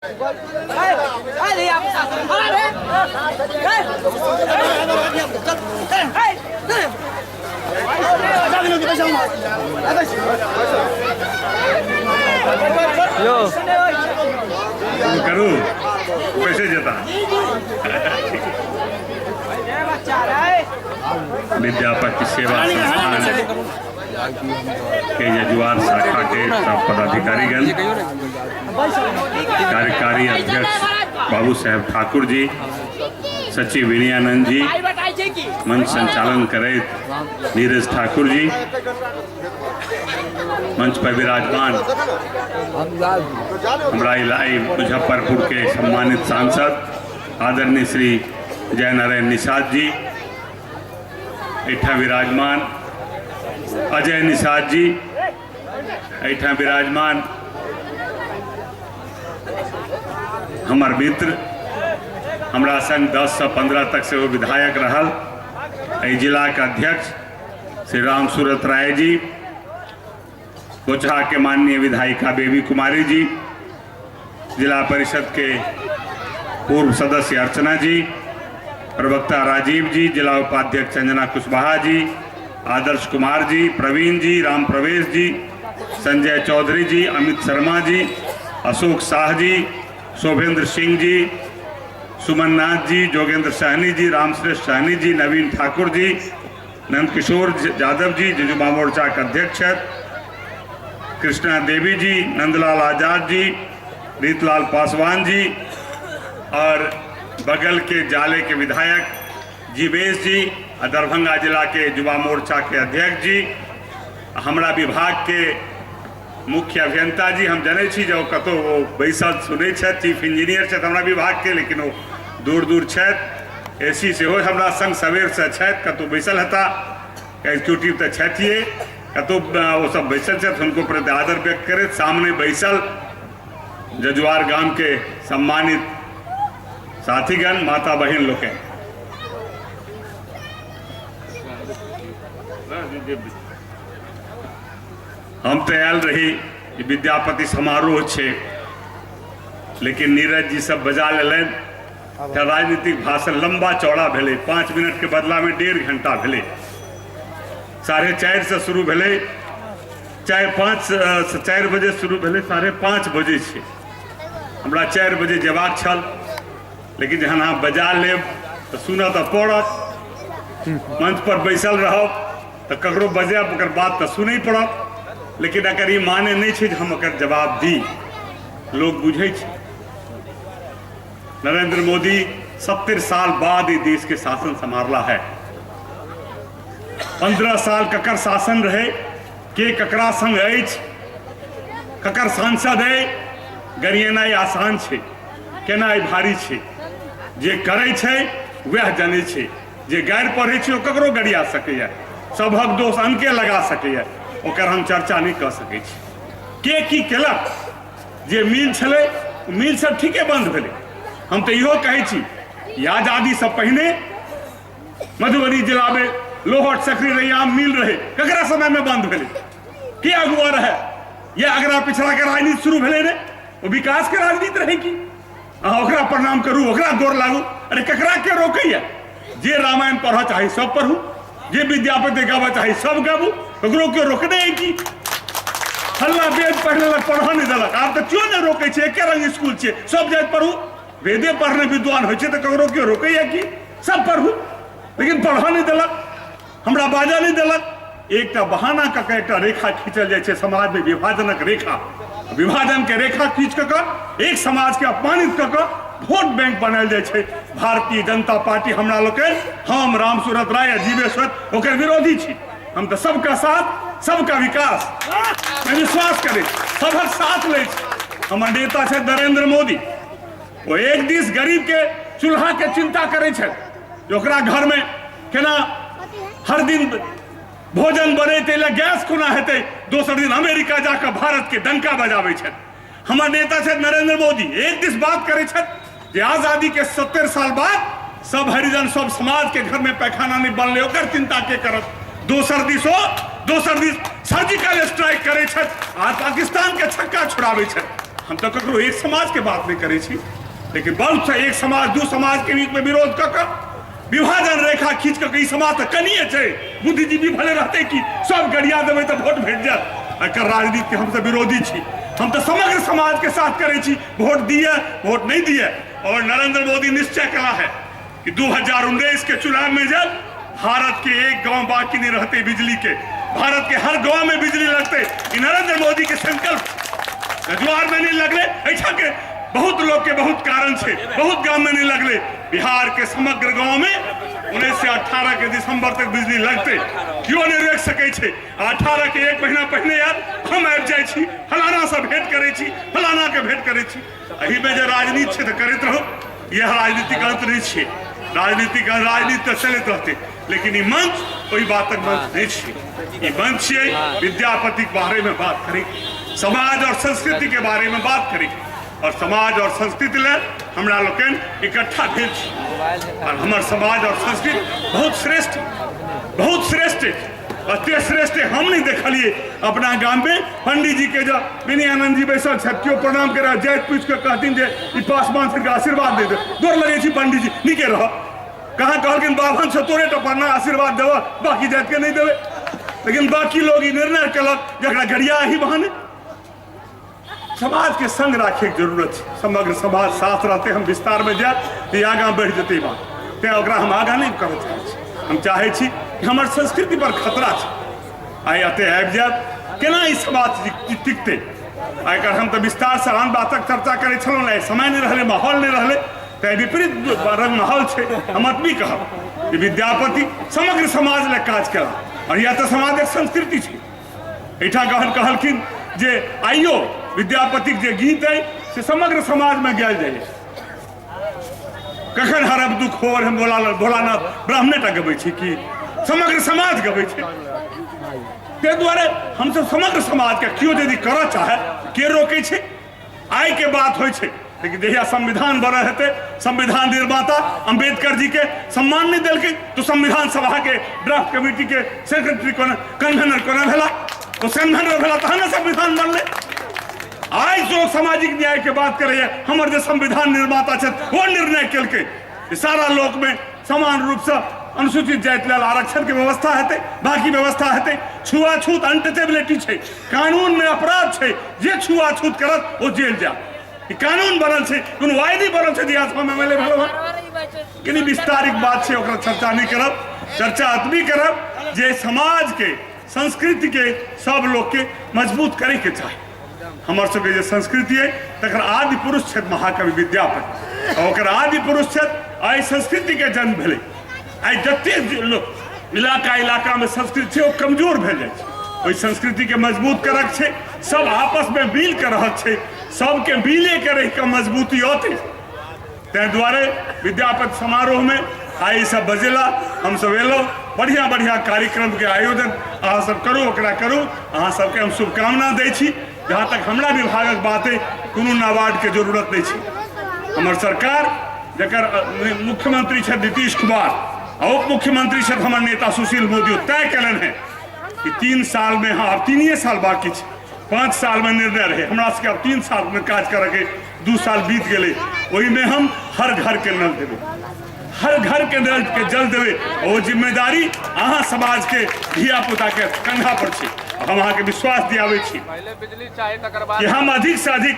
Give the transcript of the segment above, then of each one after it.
करू पैसे जेता। विद्यापति सेवा संस्थान के यजुआर शाखा के सब पदाधिकारीगण, कार्यकारी अध्यक्ष बाबू साहेब ठाकुर जी, सचिव विनयानंद जी, मंच संचालन करैत नीरज ठाकुर जी, मंच पर विराजमान हमरा मुजफ्फरपुर के सम्मानित सांसद आदरणीय श्री जय नारायण निषाद जी, एहिठाम विराजमान अजय निषाद जी, एहिठाम विराजमान हमर मित्र, हमरा संग 10 से 15 तक से वो विधायक रहल, एहि जिलाके अध्यक्ष श्री राम सूरत राय जी, बोचहा के माननीय विधायिका बेबी कुमारी जी, जिला परिषद के पूर्व सदस्य अर्चना जी, प्रवक्ता राजीव जी, जिला उपाध्यक्ष अंजना कुशवाहा जी, आदर्श कुमार जी, प्रवीण जी, राम प्रवेश जी, संजय चौधरी जी, अमित शर्मा जी, अशोक शाह जी, शोभेंद्र सिंह जी, सुमन नाथ जी, जोगेंद्र सहनी जी, रामश्रेष्ठ सहनी जी, नवीन ठाकुर जी, नंदकिशोर यादव जी जो युवा मोर्चा के अध्यक्ष हैं, कृष्णा देवी जी, नंदलाल आजाद जी, रीतलाल पासवान जी और बगल के जाले के विधायक जीवेश जी और दरभंगा जिला के युवा मोर्चा के अध्यक्ष जी, हमरा विभाग के मुख्य अभियंता जी, हम जनै छी जे ओ कतौ ओ बैसल सुनै छथि, चीफ इंजीनियर छथि हमरा विभाग के, लेकिन ओ दूर दूर छथि। ए सी सेहो हमरा संग सवेरसँ छथि, कतौ बैसल हेता, एग्जीक्यूटिव तऽ छथिए, कतौ ओ सब बैसल छथि, हुनको प्रति आदर व्यक्त करैत सामने बैसल जजुआर गाम के सम्मानित साथीगण, माता बहिन लोकनि, हम तऽ आयल रही जे विद्यापति समारोह छै, लेकिन नीरज जी सब बजा लेलनि तऽ राजनीतिक भाषण लम्बा चौड़ा भेलै। 5 मिनटके बदलामे 1.5 घंटा भेलै। 4:30 से शुरू भेलै, 4-5 4 बजे शुरू भेलै, 5:30 बजे छै। हमरा 4 बजे जेबाक छल, लेकिन जहन अहाँ बजा लेब तऽ सुनऽ तऽ पड़त। मंच पर बैसल रहब तऽ ककरो बजायब, ओकर बात तऽ सुनय पड़त। लेकिन अगर ई माने नहि छै जे हम ओकर जवाब दी। लोग बुझै छै नरेंद्र मोदी 70 साल बाद ई देश के शासन संभारला है। 15 साल ककर शासन रहे, के ककरा संग अछि, ककर सांसद है, गरिएनाइ आसान छै, केनाइ भारी छै। जे करै छै वएह जनै छै। जे गारि पढ़ै छै ओ ककरो गरिया सकैए, सभक दोष अनके लगा सकैए, ओकर हम चर्चा नहि कऽ सकै छी। के की केलक, जे मिल छलै ओ मिल सब ठीके बंद भेलै। हम तऽ इहो कहै छी, आजादीसँ पहिने मधुबनी जिलामे लोहट सकरी रैयाम मिल रहे, ककरा समयमे बंद भेलै, के अगुआ रहे? या अगरा पिछड़ा के राजनीति शुरू भेलै ने, ओ विकास के राजनीति रहे की? अहाँ ओकरा प्रणाम करू, ओकरा गोर लागू। अरे ककरा के रोकैया? जे रामायण पढ़ऽ चाही सब पढ़ू, जे विद्यापति गाबऽ चाही सब गाबू, ककरो केओ रोकने है की? हल्ला वेद पढ़ि लेलक, पढ़ऽ नहि देलक। आब तऽ केओ नहि रोकै छै, एके रंग स्कूल छै, सब जाइत पढ़ू। वेदे पढ़ने विद्वान होइ छै तऽ ककरो केओ रोकैया की? सब पढ़ू, लेकिन पढ़ऽ नहि देलक, हमरा बाजऽ नहि देलक। एकटा बहाना कऽ के एकटा रेखा खींचल जाइ छै समाजमे, विभाजनक रेखा। विभाजनके रेखा खींच कऽ के एक समाजके अपमानित कऽ के वोट बैंक बनायल जाइ छै। भारतीय जनता पार्टी हमरा लोकनि, हम राम सूरत राय आ जीवेश्वर ओकर विरोधी छी। हम तऽ सबका साथ सबका विकास मे विश्वास करै छी, सबक साथ लै छी। हमर नेता छथि नरेंद्र मोदी, ओ एक दिस गरीब के चूल्हा के चिंता करै छथि जे ओकरा घर में केना हर दिन भोजन बनेतै, लए गैस कोना हेतै, दोसर दिन अमेरिका जाकऽ भारत के डंका बजाबै छथि। हमर नेता छथि नरेंद्र मोदी, एक दिस बात करै छथि जे आजादी के 70 साल बाद सब हरिजन सब समाज के घर में पैखाना नहीं बनलै, ओकर चिंता के करत? दोसर दिस ओ दोसर दिस सर्जिकल स्ट्राइक करै छथि आ पाकिस्तान के छक्का छोड़ाबै छथि। हम तऽ ककरो एक समाजके बात नहि करै छी, लेकिन बहुत से एक समाज दू समाजके बीचमे विरोध कऽ कऽ विभाजन रेखा खींच कऽ ई समाज तऽ कनिए छै, बुद्धिजीवी भले रहतै कि सब गरिया देबै तऽ वोट भेट जायत। एकर राजनीतिके हमसब विरोधी छी। हम तऽ समग्र समाजके साथ करै छी, वोट दिए वोट नहि दिए। और नरेंद्र मोदी निश्चय कला है कि 2019 के चुनाव में जब भारत के एक गांव बाकी नहीं रहते बिजली के, भारत के हर गांव में बिजली लगते, ई नरेंद्र मोदी के संकल्प जजुआर में नहीं लगले। ऐसा के बहुत लोग के बहुत कारण छे, बहुत गांव में नहीं लगले। बिहार के समग्र गांव में 19 से 18 के दिसंबर तक बिजली लगते, क्यों नहीं रोक सके छे। 18 के एक महीना पहले यार हम आबि जाइ छी, फलाना से भेंट करै छी, फलाना के भेंट करै छी। एहि में जे राजनीति छे तो करैत रहू, यह राजनीतिक अंत नहीं छे। राजनीतिक राजनीति तऽ चलैत रहतै, लेकिन ई मंच ओहि बातक मंच नहीं छे। ई मंच छियै विद्यापति के बारे में बात करी, समाज और संस्कृति के बारे में बात करी, और समाज और संस्कृति ले हमरा लोकनि इकट्ठा भेल छी। और हमर समाज और संस्कृति बहुत श्रेष्ठ, बहुत श्रेष्ठ, एते श्रेष्ठ हम नहीं देखलिए अपना गाम में। पंडित जी के जो विनयानंद जी बैसल छथि, केओ प्रणाम कर जाइत पूछि के कहथिन जे ई पासवान के आशीर्वाद दे दे, गोर लगे छी पंडित जी, नीके रह। कहाँ कहलखिन बाभन से तोरे टा पढ़ना आशीर्वाद देब, बाकी जाति के नहीं देवे। लेकिन बाकी लोग ई निर्णय केलक जकरा गरिया ही बहाने। समाज के संग राखे के जरूरत है, समग्र समाज साथ रहते। हम विस्तार में जाए तो आगाँ बढ़ि जेतै बात, तें ओकरा हम आगाँ नहीं करऽ चाहै छी। हम चाहै छी कि हमर संस्कृति पर खतरा छै, आइ एतऽ आबि जायब केना ई समाज टिकतै। आइ काल्हि हम तऽ विस्तारसँ आन बातक चर्चा करै छलहुँ ने, समय नहि रहलै, माहौल नहि रहलै, तैँ विपरीत रंग माहौल छै। हम एतबी कहब जे विद्यापति समग्र समाज लए काज केला, और यह तऽ समाजक संस्कृति छै। एहिठाम कहलखिन जे आइयो विद्यापतिक जे गीत अइ से समग्र समाजमे गायल जाइए। कखन हरब दुख हो हम भोलानाथ ब्राह्मणे टा गबै छी कि समग्र समाज गबै छै? ताहि दुआरे हमसब समग्र समाजके केओ यदि करऽ चाहे के रोकै छै? आइ के बात होइ छै, लेकिन जहिया संविधान बनल हेतै, संविधान निर्माता अम्बेडकर जी के सम्मान नहीं देलकै तो संविधान सभा के ड्राफ्ट कमेटी के सेक्रेटरी कोना, कन्वेनर कोना भेला? तो कन्वेनर भेला तहन ने संविधान बनलै। आइ जो सामाजिक न्याय के बात करैए, हमर जे संविधान निर्माता छथि ओ निर्णय केलकै सारा लोक में समान रूप से अनुसूचित जाति लेल आरक्षण के व्यवस्था हेतै, बाकी व्यवस्था हेतै। छुआछूत अनटचेबिलिटी छै, कानून में अपराध छै, जे छुआछूत करत ओ जेल जायत। ई कानून बनल छै, कोनो वायदी बनल छै जे हम एम एल ए भेलहुँ हँ। कनि विस्तारिक बात छै, ओकरा चर्चा नहि करब। चर्चा एतबी करब जे समाज के संस्कृति के सब लोग के मजबूत करे के चाही। हमर सबके जे संस्कृति है तकर आदि पुरुष छथि महाकवि विद्यापति, और ओकर आदि पुरुष छथि एहि संस्कृति के जन्म भेलै। आइ जतेक लोक इलाका इलाका में संस्कृति छै ओ कमजोर भेल जाइ छै, ओहि संस्कृति के मजबूत करक छै, सब आपस में मिल के रहक छै, सबके मिले के रहि के मजबूती औतै। ताहि दुआरे विद्यापति समारोह में आइ सब बजेला, हमसब एलहुँ। बढ़िया बढ़िया कार्यक्रम के आयोजन अहाँ सब करू, ओकरा करू। अहाँ सबके हम शुभकामना दै छी। जहाँ तक हमरा विभागक बात है, कोनो नाबार्ड के जरूरत नहीं छै। हमर सरकार जकर मुख्यमंत्री छथि नीतीश कुमार आ उप मुख्यमंत्री छथि हमर नेता सुशील मोदी, तय केलनि हेँ कि 3 साल में, हाँ आब 3 साल बाकी छै, 5 साल में निर्णय रहे, हमरा सबके आब 3 साल में काज करके 2 साल बीत गेलै, ओहिमे हम हर घर के नल देबै, हर घर के नल के जल देबै। ओ जिम्मेदारी अहाँ समाज के धिया पुता के कंधा पर छै। हम अहाँके विश्वास दियाबै छी पहिले बिजली चाही तकर बाद कि हम अधिक से अधिक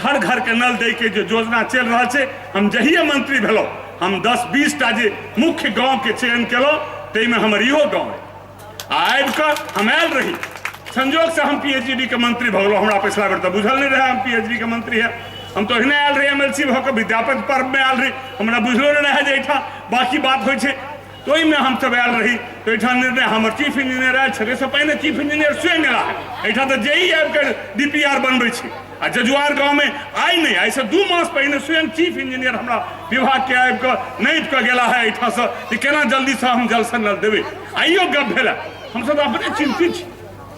हर घर के नल दै के जो योजना चलि रहल छै, हम जहिए मंत्री भेलहुँ हम 10-20 टा जे मुख्य गाँव के चयन केलहुँ ताहिमे हमर इहो गाँव अइ। आबि कऽ हम आयल रही, संजोग से हम पीएचडी के मंत्री भऽ गेलहुँ। हमरा पिछला बेर तऽ बुझल नहि रहै हम पीएचडी के मंत्री है। हम तऽ ओहिना आयल रही एमएलसी भऽ कऽ विद्यापति पर्व में आयल रही, हमरा बुझलो नहि रहै जे एहिठाम बाकी बात होइ छै। तऽ ओहिमे हमसब आयल रही तऽ एहिठाम निर्णय हमर चीफ इंजीनियर आयल छलै, से पहिने चीफ इंजीनियर स्वयं एला है। एहिठाम तऽ जेई आबि कऽ डीपीआर बनबै छै, आ जजुआर गाँवमे आइ नहि, आइसँ 2 मास पहिने स्वयं चीफ इंजीनियर हमरा विभागके आबि कऽ नापि कऽ गेला है एहिठामसँ जे केना जल्दीसँ हम जलसँ नल देबै। आइयो गप भेल, हमसब अपने चिन्तित छी।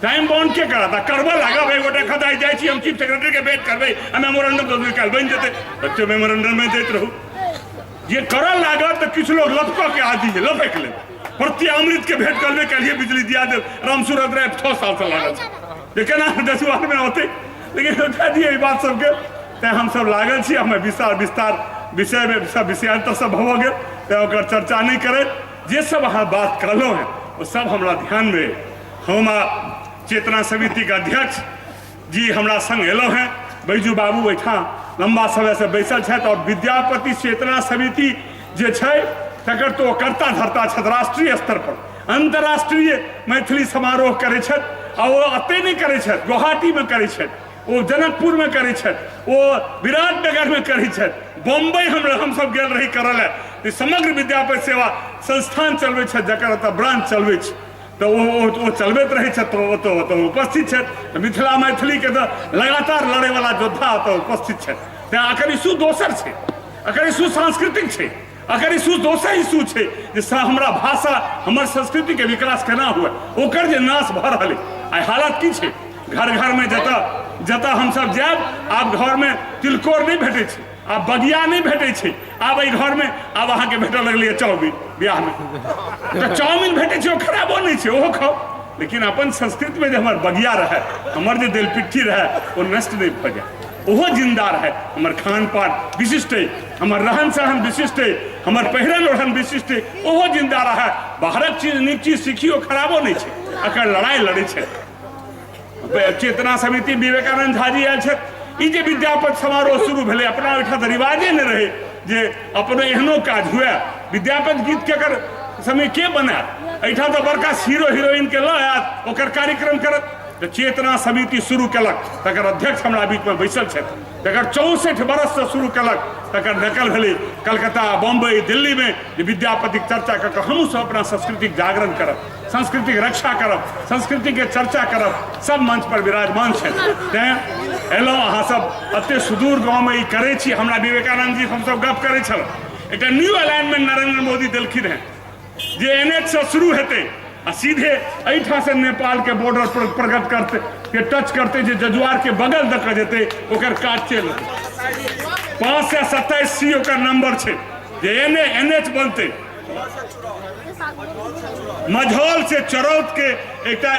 टाइम बाउंड के करत? आ करबऽ लागब एक गोटे खदाइ जाइ छी, हम चीफ सेक्रेटरीके भेंट करबै आ मेमोरेंडम दऽ देबै, काल्हि बनि जेतै। बच्चो मेमोरेंडम दैत रहू। जे करऽ लागत तऽ किछु लोग लपकऽ के आदि है, लपकि लेब। प्रत्यामृत के भेंट करबै, काल्हिए बिजली दिया देब। रामसूरत राय 6 सालसँ लागल छै जे केना जजुआरमे औतै। लेकिन उठा दिए ई बात सबके। तैँ हमसब लागल छी। हमे विस्तार विस्तार विषयमे सब विषयांतर सब भऽ गेल, तैँ ओकर चर्चा नहि करैत जे सब अहाँ बात कहलहुँ हेँ ओ सब हमरा ध्यानमे अइ। हम आ चेतना समितिके अध्यक्ष जी हमरा संग एलहुँ हेँ। बैजू बाबू एहिठाम लम्बा समयसँ बैसल छथि आओर विद्यापति चेतना समिति जे छै तकर तऽ ओ कर्ता धर्ता छथि। राष्ट्रीय स्तर पर अन्तर्राष्ट्रीय मैथिली समारोह करै छथि आ ओ एतहि नहि करै छथि, गुवाहाटीमे करै छथि, ओ जनकपुरमे करै छथि, ओ विराटनगरमे करै छथि, बम्बई हमसब गेल रही करऽ लए। समग्र विद्यापति सेवा संस्थान चलबै छथि, जकर ओतऽ ब्रांच चलबै छै, तऽ ओ चलबैत रहै छथि, तऽ ओतऽ ओतऽ उपस्थित छथि। मिथिला मैथिलीके तऽ लगातार लड़ैवला योद्धा ओतऽ उपस्थित छथि। तैँ एकर इशू दोसर छै, एकर इशू सांस्कृतिक छै, एकर इशू दोसर इशू छै जे हमरा भाषा हमर संस्कृतिके विकास केना हुए, ओकर जे नाश भऽ रहल आइ हालत की छै। घर घरमे जतऽ जतऽ हमसब जायब, आब घरमे तिलकोर नहि भेटै छै, आब बगिया नहि भेटै छै, आब एहि घरमे आब अहाँके भेटऽ लगलैए चाउमिन। बियाहमे तऽ चाउमिन भेटै छै, ओ खराबो नहि छै, ओहो खाउ, लेकिन अपन संस्कृतिमे जे हमर बगिया रहै, हमर जे देलपिट्ठी रहै, ओ नष्ट नहि भऽ जाय, ओहो जिन्दा रहै। हमर खान पान विशिष्ट अइ, हमर रहन सहन विशिष्ट अइ, हमर पहिरन ओढ़न विशिष्ट अइ, ओहो जिन्दा रहै। बाहरक चीज नीक चीज सीखी, ओ खराबो नहि छै। एकर लड़ाइ लड़ै छै चेतना समिति। विवेकानंद झा जी आयल छथि। ई जे विद्यापति समारोह शुरू भेलै, अपना ओहिठाम तऽ रिवाजे नहि रहै जे अपनो एहनो काज हुए। विद्यापति गीत के अगर समय के बनायत? एहिठाम तऽ बड़का हीरो हीरोइनके लऽ आयत, ओकर कार्यक्रम करत। तऽ चेतना समिति शुरू केलक, तकर अध्यक्ष हमरा बीचमे बैसल छथि। तकर 64 बरससँ शुरू केलक, तकर नकल भेलै कलकत्ता, बम्बई, दिल्लीमे जे विद्यापतिक चर्चा कऽ कऽ हमहूँ सब अपना संस्कृतिक जागरण करब, संस्कृतिक रक्षा करब, संस्कृतिके चर्चा करब। सब मंच पर विराजमान छथि। तैँ एलहुँ अहाँ सब एते सुदूर गाँवमे ई करै छी। हमरा विवेकानंद जी हमसब गप करै छलहुँ, एकटा न्यू अलाइनमेंट नरेंद्र मोदी देलखिन हेँ जे एन एच सँ शुरू हेतै आ सीधे एहिठामसँ नेपालके बॉर्डर पर प्रगट करतै के टच करतै, जे जजुआरके बगल दऽ कऽ जेतै, ओकर काज चलि रहल। 527 सी ओकर नंबर छै जे एन एच बनतै। मझौल से चरौत के एकटा,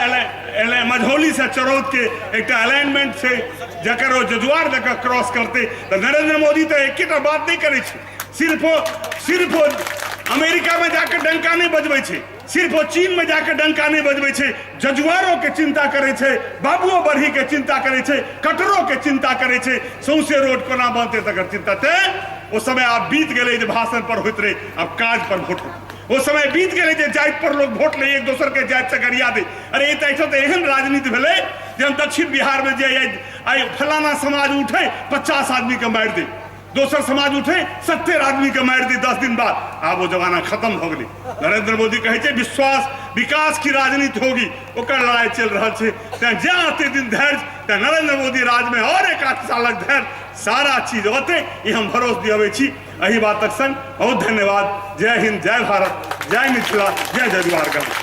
मझौली से चरौत के एकटा अलाइनमेंट छै, जकर ओ जजुआर दऽ कऽ क्रॉस करतै। तऽ नरेंद्र मोदी तऽ एकेटा बात नहि करै छै। सिर्फ ओ अमेरिकामे जाके डंका नहि बजबै छै, सिर्फ ओ चीनमे जाके डंका नहि बजबै छै, जजुआरोके चिन्ता करै छै, बाबुओ बरहीके चिन्ता करै छै, कटरोके चिन्ता करै छै, सौंसे रोड कोना बनतै तकर चिन्ता। तेँ ओ समय आब बीत गेलै जे भाषण पर होइत रहै, आब काज पर वोट होत। ओ समय बीत गेलै जे जाति पर लोग वोट लै, एक दोसर के जाति से गरिया दे। अरे ई तऽ तऽ एहन राजनीति भेलै जे हम दक्षिण बिहारमे जे आइ फलाना समाज उठे, 50 आदमीके मारि दे, दोसर समाज उठे, 70 आदमीके मारि दे 10 दिन बाद। आब ओ जमाना खत्म भऽ गेलै। नरेंद्र मोदी कहै छै विश्वास विकास की राजनीति होगी, ओकर लड़ाइ चलि रहल छै। तैँ जे एते दिन धैर्य, तैँ नरेंद्र मोदी राजमे आओर एक आध सालक धैर्य सारा चीज औतै, ई हम भरोस दिअबै छी। एहि बातक संग बहुत धन्यवाद। जय हिंद, जय भारत, जय मिथिला, जय जजुआर गाम।